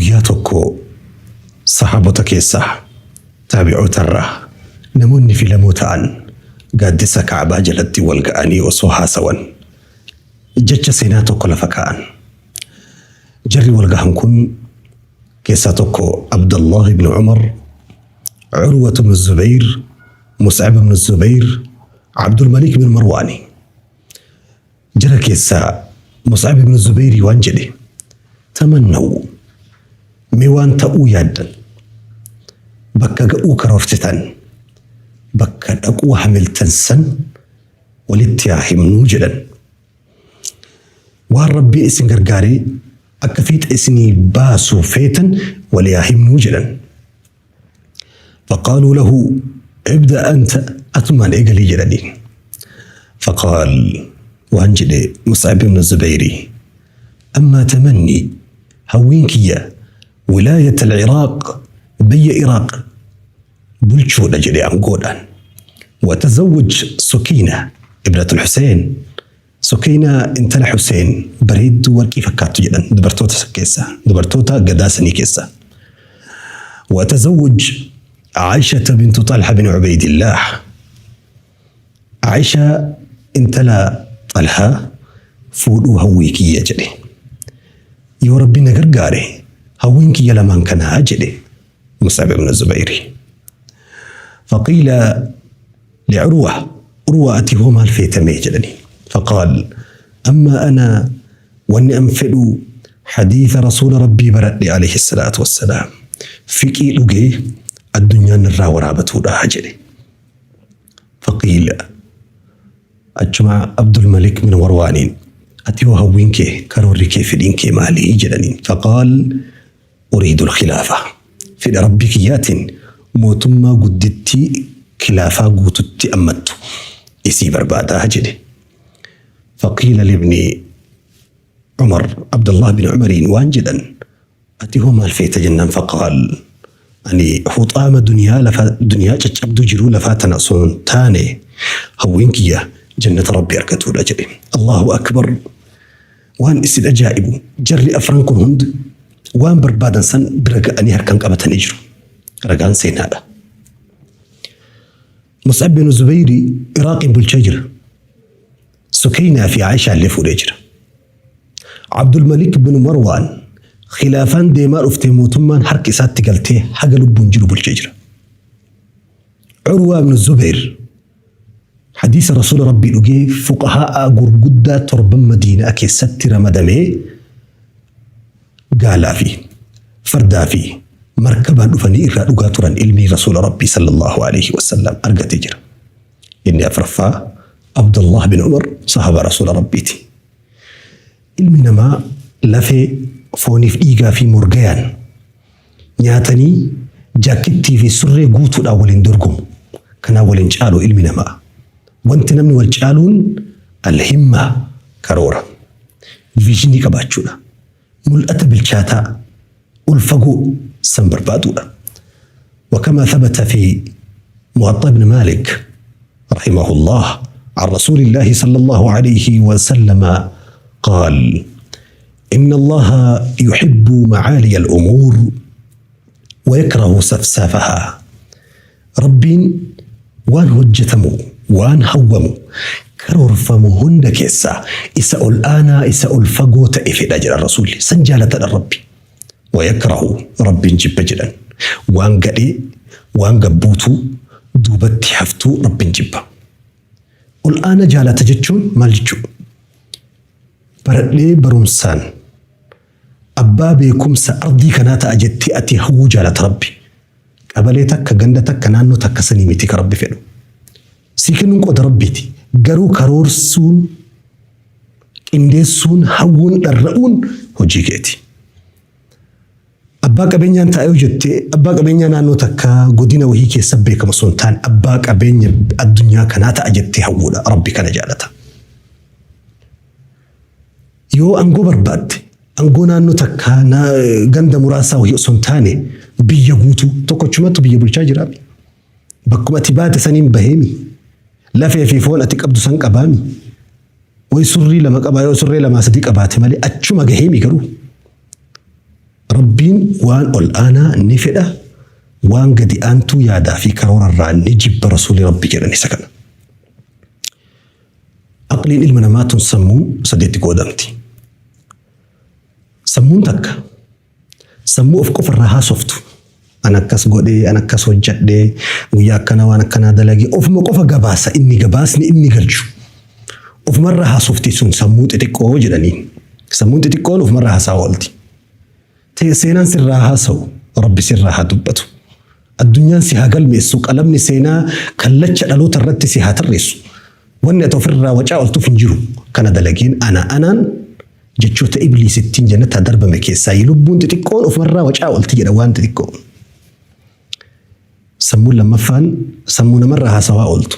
Guyyaa tokko sahaabota keessaa taabi'ootarraa namoonni filamoo ta'an gaaddisa Ka'abaa jalatti wal ga'anii osoo haasawan jecha seenaa tokko lafa kaa'an. Jarri wal gahan kun keessaa tokko Abdallah ibn Umar, Urwatu ibn Zubayr, Mus'ab ibn Zubayr, Abdul Malik ibn Marwaani. Jara keessaa Mus'ab ibn Zubayrii waan jedhe, Tamannaw, mee waan ta'uu yaaddan, bakka ga'uu karoorsitan, bakka dhaquu hamiltan san walitti haa himnuu jedhan. Waan Rabbiin isin gargaaree akka fiixa isinii baasu feetan walii haa himnuu jedhan. فقالوا له ابدأ أنت أتمان إيقلي جلالين. فقال وأنجلي مصعب بن الزبيري أما تمني هوينكيا ولاية العراق بي إراق بلشو لجلي أنقولا وتزوج سكينة ابنة الحسين سكينة انتلا حسين بريد ورقي فكاتو جدا دبرتوتا سكيسة دبرتوتا قداسني كيسة وتزوج عائشة بنت طلحة بن عبيد الله عائشة انتلا طلحة فودو هويكي جدي يا ربي نغرغاري هوينكي لمن كان هاجدي مصعب بن الزبير. فقيل لعروة عروة أتي هو الفيتمي جدني. فقال أما أنا وأني أنفد حديث رسول ربي برد عليه الصلاة والسلام فكي لقي الدنيا نرى ورابته لا. فقيل أجمع عبد الملك من وروانين أتيو هوينكي كروريكي في دينكي مالي جدني. فقال أريد الخلافة في ربك يات موتما قدتي خلافة قوتتي أمت إسي بربادا جدي. فقيل لابن عمر عبد الله بن عمر وانجدا أتيه مال فيت جنان. فقال أني حطام دنيا لفا دنيا تشبدو جرو لفاتنا صون تاني هوينكيا جنة ربي أركتو لجري. الله أكبر. وان إسد أجائب جري أفرانكم هند وان بربادا سن برقا أني هركان قبتا نجرو رقان سينادا. مصعب بن الزبيري عراقي بالشجر سكينة في عائشة اللي فوريجر. عبد الملك بن مروان خلافان ديمار افتي موتمان حرك إسات تقلتي حق لبون جلو بالشجرة. عروة بن الزبير حديث رسول ربي لقي فقهاء قرقدة ترب مدينة أكي ستر مدمي قال في فردا في مركبا فني إرى لقاترا علمي رسول ربي صلى الله عليه وسلم أرقى تجر. إني أفرفا عبد الله بن عمر صحابة رسول ربيتي. علمي نما لفي فوني في إيقا في مرقيان نياتني جاكتي في سري قوتو الأولين درقم كان أولين شالو علمي نما وانت نمني والشالون الهمة كرورة فيجني كباتشونا ملأة بالشاتا الفقو سنبر بادونا. وكما ثبت في موطأ بن مالك رحمه الله عن رسول الله صلى الله عليه وسلم قال إن الله يحب معالي الأمور ويكره سفسافها. ربين وان هجتمو وان هومو كرورفمو هند كيسا إساء الآنا إساء الفقو تأفي أجل الرسول سنجالة الرب ويكره رب جب جدا وان قدي وان قبوتو دوبتي حفتو رب جب. الآن جالة جتشون مال جتشو baradhee barumsaan abbaa beekumsa ardii kanaa ta'a jettee ati hawwuu jaalata rabbi. Qabalee takka ganda takka naannoo takka sanii miti ka rabbi fedhu. Sii kennuun qooda rabbiiti. Garuu karoorsuun qindeessuun hawwuun dharra'uun hojii keeti. Abbaa qabeenyaan ta'a yoo jettee abbaa qabeenyaa naannoo takka godina wahii keessa beekama osoo hin taane abbaa qabeenya addunyaa kanaa ta'a jettee hawwuudha. Rabbi kana jaalata. Yoo aangoo barbaadde aangoo naannoo takka ganda muraasaa wahii osoo hin taane biyya guutuu tokkochumatu biyya bulchaa jira. Bakkuma ati baate saniin baheemi. Lafee fi foon ati qabdu san qabaami. Wayi surrii lama qabaa yoo surree lamaa sadii qabaate malee achuma gaheemi garuu. Rabbiin waan ol aanaa ni fedha, waan gadi aantuu yaadaa fi karoora irraa ni jibba Rasuulli Rabbii jedhan isa kana. Aqliin ilma namaa tun sammuu sadeetti qoodamti. Sammuun takka sammuu of qofa irraa haasoftu. An akkas godhee, an akkas hojjadhee, guyyaa akkanaa waan akkanaa dalagee, ofuma qofa gabaasa inni gabaasni inni galchu. Ofumarraa haasofti sun sammuu xixiqqoo jedhaniin. Sammuun xixiqqoon ofumarraa haasawa oolti. Tee seenaan sirraa haasa'u, Rabbi sirraa haa dubbatu. Addunyaan si haa galmeessu, qalamni seenaa kallacha dhaloota irratti si haa tarreessu. Wanni ati ofirraa wacaa ooltuuf hin jiru. Kana dalageen ana anaan jechoota Ibliis ittiin jannataa darbame keessaa lubbuun xixiqqoon ofumarraa wacaa oolti jedha waan xixiqqoo. Sammuun lammaffaan sammuu namarraa haasawaa ooltu.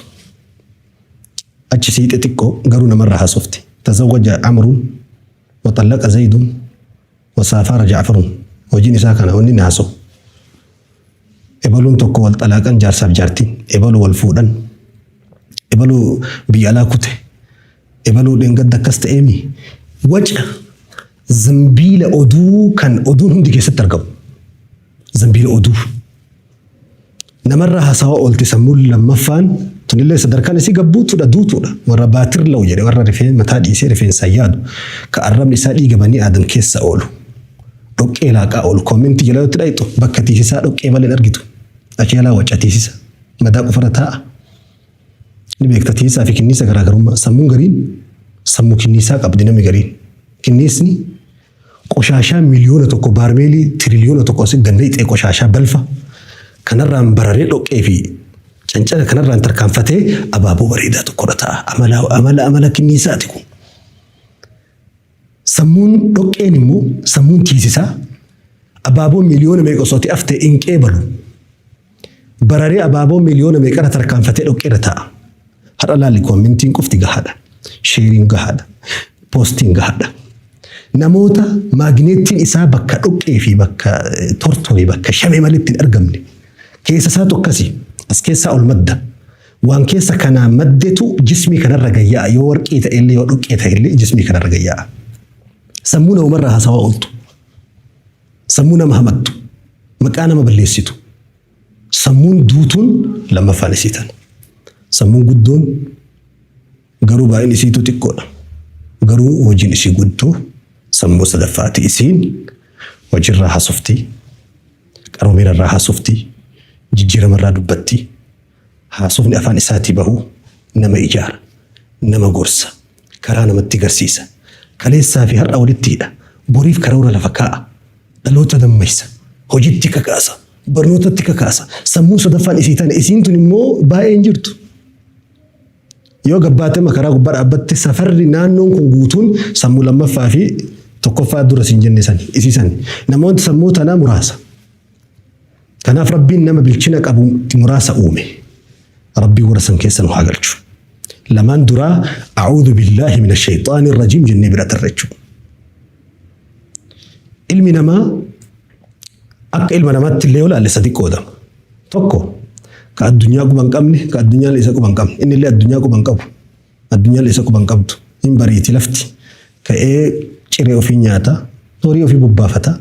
Achi siixee xiqqoo garuu namarraa haasofti. Tazawwaja Amruun wa xallaqa Zaydun wa saafaara Ja'farun. Hojiin isaa kana wanni inni haasa'u. Ebaluun tokko wal xalaaqan jaarsaaf jaartiin. Ebalu wal fuudhan. Ebalu biyya alaa kute. Ebaluu dheengadda akkas ta'eemi. Waca zambiila oduu kan oduun hundi keessatti argamu. Zambiila oduu. Namarraa haasawaa oolte sammuun lammaffaan tunillee sadarkaan isii gabbuutuudha duutuudha. Warra baatir la'u jedhe warra rifeen mataa dhiisee rifeensaan yaadu. Ka arrabni isaa dhiiga banii aadam keessa oolu. Dhoqqee laaqaa oolu. Koomentii jala yoo itti dhayxu bakka tiisisaa dhoqqee malee hin argitu. Achi jalaa waca tiisisa. Madaa qofarra taa'a. Ni beekta tiisaa fi kinniisa garaagarummaa. Sammuun gariin sammuu kinniisaa qabdi namni gariin. Kinniisni qoshaashaa 1,000,000 baarmeelii 1,000,000,000 asii gannayxee qoshaashaa balfa kanarraan bararee dhoqqee fi cancala kanarraan tarkaanfatee abaaboo bareedaa tokkorra ta'a. Amala amala amala kinniisaati kun. Sammuun dhoqqeen immoo sammuun tiisisaa abaaboo miliyoona meeqa osoo ati aftee hin qeebalu. Bararee abaaboo miliyoona meeqarra tarkaanfatee dhoqqeerra taa'a. Har'a laali koomentiin qofti gahaadha. Sheeriin gahaadha. Poostiin gahaadha. Namoota maagneettiin isaa bakka dhoqqee fi bakka tortore bakka shamee malee itti hin argamne. Keessa isaatu akkasi. As keessaa ol madda. Waan keessa kanaa maddetu jismii kanarra gayyaa'a. Yoo warqii ta'ellee yoo dhoqqee ta'ellee jismii kanarra gayyaa'a. Sammuu namumarraa haasawaa ooltu. Sammuu nama hamattu. Maqaa nama balleessitu. Sammuun duutuun lammaffaan isii tana. Sammuun guddoon garuu baay'een isiitu xiqqoodha. Garuu hojiin isii guddoo sammuu sadaffaati. Isiin hojiirraa haasofti, qaroominarraa haasofti, jijjiiramarraa dubbatti. Haasofni afaan isaatii bahu nama ijaara, nama gorsa, karaa namatti garsiisa. Kaleessaa fi har'a walitti hidha, boriif karoora lafa kaa'a, dhaloota dammaysa, hojitti kakaasa, barnootatti kakaasa. Sammuun sadaffaan isii tana, isiin tun immoo baay'ee hin jirtu. Yoo gabbaatee karaa gubbaa dhaabbatte safarri naannoon kun guutuun sammuu lammaffaa fi tokkoffaa dura siin jenne sani, isii sani. Namoonni sammuu tanaa muraasa. Kanaaf Rabbiin nama bilchina qabu muraasa uume. Rabbiin warra san keessa nu haa galchu. Lamaan duraa a'uudhu billaahi mina shayxaani rajiim jennee bira tarra jechuudha. Ilmi namaa akka ilma namaatti illee yoo ilaalle sadi qoodama. Tokko ka addunyaa quba hin qabne, ka addunyaan isa quba hin qabne. Inni illee addunyaa quba hin qabu. Addunyaan isa quba hin qabdu. Hin bariiti lafti. Ka'ee ciree ofii nyaata, horii ofii bobbaafata.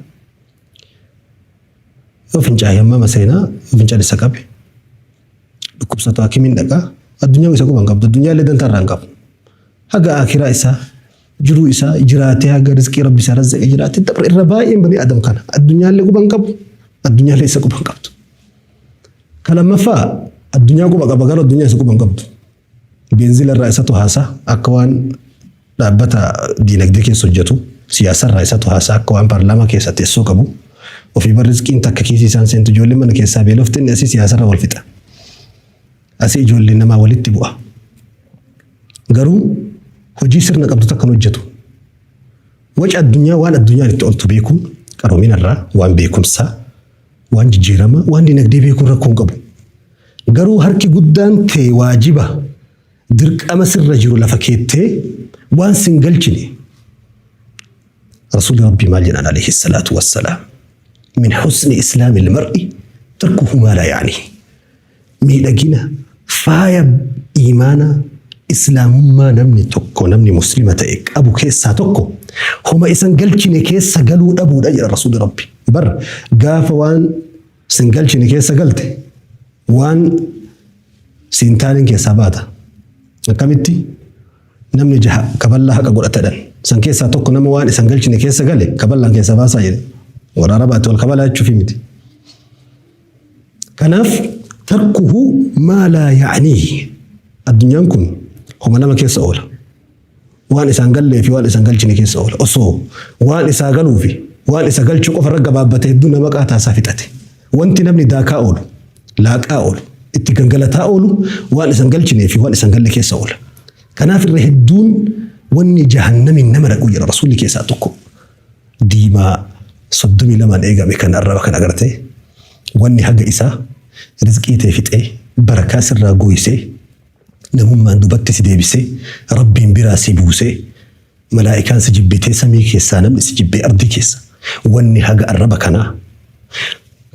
Yoo fincaa'e hammama seenaa, yoo fincaan isa qabe, dhukkubsatu hakimiin dhaqa, addunyaan isa quba hin qabdu, addunyaa illee dantaa irraa hin qabu. Haga akiraa isaa, jiruu isaa jiraatee haga rizqii rabbi isaa razzaqe jiraatee dabra irra baay'een banii adam kana. Addunyaa illee quba hin qabu, addunyaa illee isa quba hin qabdu. Ka lammaffaa addunyaa quba qaba garuu addunyaa isa quba hin qabdu. Beenzila irraa isatu haasa akka waan dhaabbata diinagdee keessa hojjetu, siyaasa irraa isatu haasa akka waan paarlaamaa keessa teessoo qabu. Ofii bar rizqiin takka kiisii isaan seentu ijoolleen mana keessaa beelofte inni asii siyaasa irra wal fixa. Asii ijoolleen namaa walitti bu'a. Garuu hojii sirna qabdu takka hin hojjetu. Waca addunyaa waan addunyaan itti oltu beekuun qaroomina irraa waan beekumsaa waan jijjiirama waan dinagdee beekuun rakkoo hin qabu. Garuu harki guddaan tee waajiba dirqama sirra jiru lafa keettee waan sin galchine. Rasuulli Rabbii maal jedhan alayhi salaatu wassalaam. Min husni islaami ilmar'i tarkuhu maa laa ya'nihi. Miidhagina faaya iimaanaa islaamummaa namni tokko namni muslima ta'e qabu keessaa tokko homa isan galchine keessa galuu dhabuudha jedha Rasuulli Rabbii. Bar gaafa waan sin galchine keessa galte waan siin taaneen keessaa baata. Akkamitti? Namni jaha kaballaa haqa godhatadhan. San keessaa tokko nama waan isan galchine keessa gale kaballaan keessaa baasaa jedhe. Warra Arabaatti wal kabalaa jechuufi miti. Kanaaf tarkuhu maa laa ya'niihi. Addunyaan kun homa lama keessa oola. Waan isaan gallee fi waan isan galchine keessa oola. Osoo waan isaa galuu fi waan isa galchu qofa irra gabaabbate hedduu nama qaataa isaa fixate. Wanti namni daakaa oolu, laaqaa oolu, itti gangalataa oolu waan isan galchinee fi waan isan galle keessa oola. Kanaaf irra hedduun wanni jahannamiin nama dhaqu jedha Rasuulli keessaa tokko. Diimaa 32n eegame kan arraba kan agartee wanni haga isaa rizqii tee fixee barakaa sirraa gooysee namummaan dubatti si deebisee Rabbiin biraa si buusee malaa'ikaan si jibbitee samii keessaa namni si jibbee ardii keessa wanni haga arraba kanaa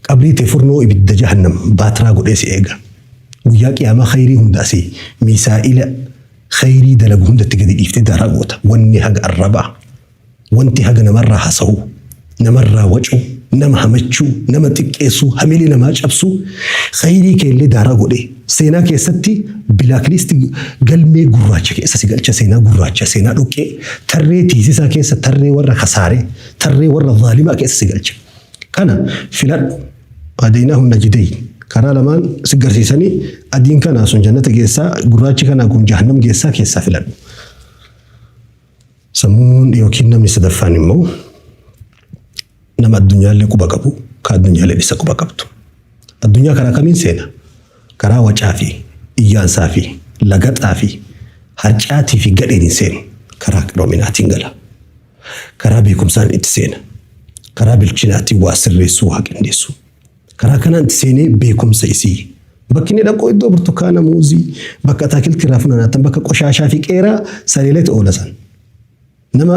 qabrii tee furnoo ibidda jahannam baatraa godhee si eega. Guyyaa qiyaamaa khayrii hunda asii miisaa'ila khayrii dalagu hundatti gadi dhiiftee daaraa goota. Wanni haga arrabaa Wanti haga namarraa hasahuu, namarraa wacuu, nama hamachuu, nama xiqqeessuu, hamilee namaa cabsuu, khayrii keellee daaraa godhee seenaa keessatti blacklist galmee gurraacha keessa si galcha seenaa gurraacha, seenaa dhoqqee, tarree tiisisaa keessa, tarree warra kasaaree, tarree warra zaalimaa keessa si galcha. Kana filadhu. Hadaynaahu najdayn. Karaa lamaan si garsiisanii adiin kanaa sun jannata geessaa, gurraachi kanaa kun jahannam geessaa keessaa filadhu. Sammuun yookiin namni sadaffaan immoo nama addunyaallee quba qabu, ka addunyaallee isa quba qabdu. Addunyaa karaa kamiin seena? Karaa wacaa fi iyyaansaa fi lagaxaa fi harcaatii fi gadheen hin seenu. Karaa qaroominaatiin gala. Karaa beekumsaan itti seena. Karaa bilchinaatiin waa sirreessuu, waa qindeessuu. Karaa kanaan itti seenee beekumsa isii. Bakki inni dhaqu iddoo burtukaana, muuzii, bakka ataakiltii irraa funaanatan, bakka qoshaashaa fi qeeraa saleeleetu oola san. Nama